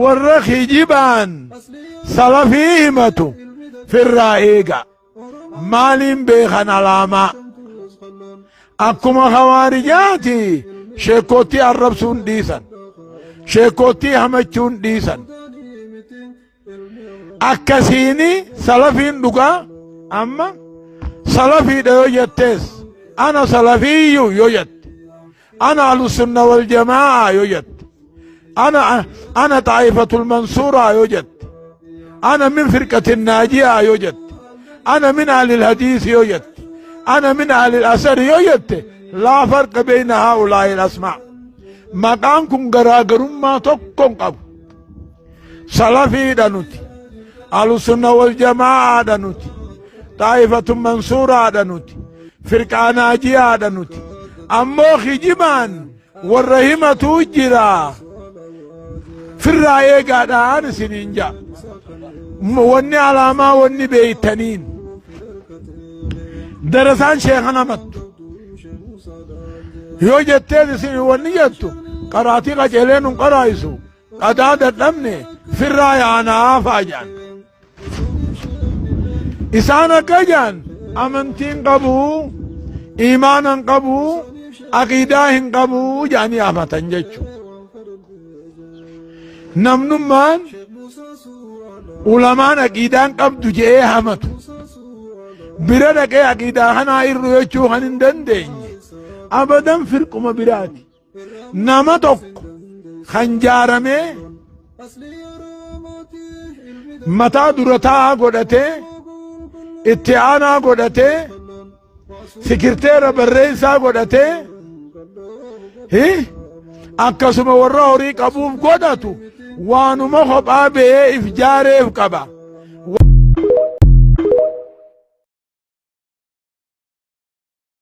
Warra kijibaan salafii himatu firraa eega. Maaliin beekan alaamaa? Akkuma kawaarijaati sheekkoottii arrabsuun dhiisan. Sheekkoottii hamachuun dhiisan. Akkasiini salafiin dhugaa amma salafiidha yoo jettees, ana salafiyyuu yoo jette, ana ahlusunna wal jamaa yoo jette, ana xaa'ifatul mansuuraa yoo jette, ana min firqatin naajiyaa yoo jette, ana min ahlil hadiisi yoo jette, ana min ahlil asari yoo jette, laa farqa beeyna haa'ulaa'il asmaa. Maqaan kun garaagarummaa tokko hin qabu. Salafiidha nuti, ahlusunna wal jamaa'aadha nuti, xaa'ifatun mansuuraadha nuti, firqaa naajiyaadha nuti. Ammoo kijibaan warra himatuu jira, firraa eegaadhaan isiniin ja'a. Wanni alaamaa wanni beeytaniin darasaan sheekan amattu yoo jettees, isin wanni jettu qaraatii qaceelee nun qaraayisu, qadaa dadhabne firraa yaanaa fa'a jedhan. Isaan akka jedhan amantiin qabu, imaana hin qabu, aqiidaa hin qabu jedhanii amatan jechuudha. Namnummaan ulamaan aqiidaan qabdu je'ee hamatu bira dhaqee aqiidaa kanaa irru jechuu kan hin dandeenye abadan firquma biraati. Nama tokko kan jaaramee mataa dura taa'aa godhatee, itti aanaa godhatee, sikirteera barreessaa godhatee, akkasuma warra horii qabuuf godhatu, waanuma kophaa ba'ee if jaareef qaba.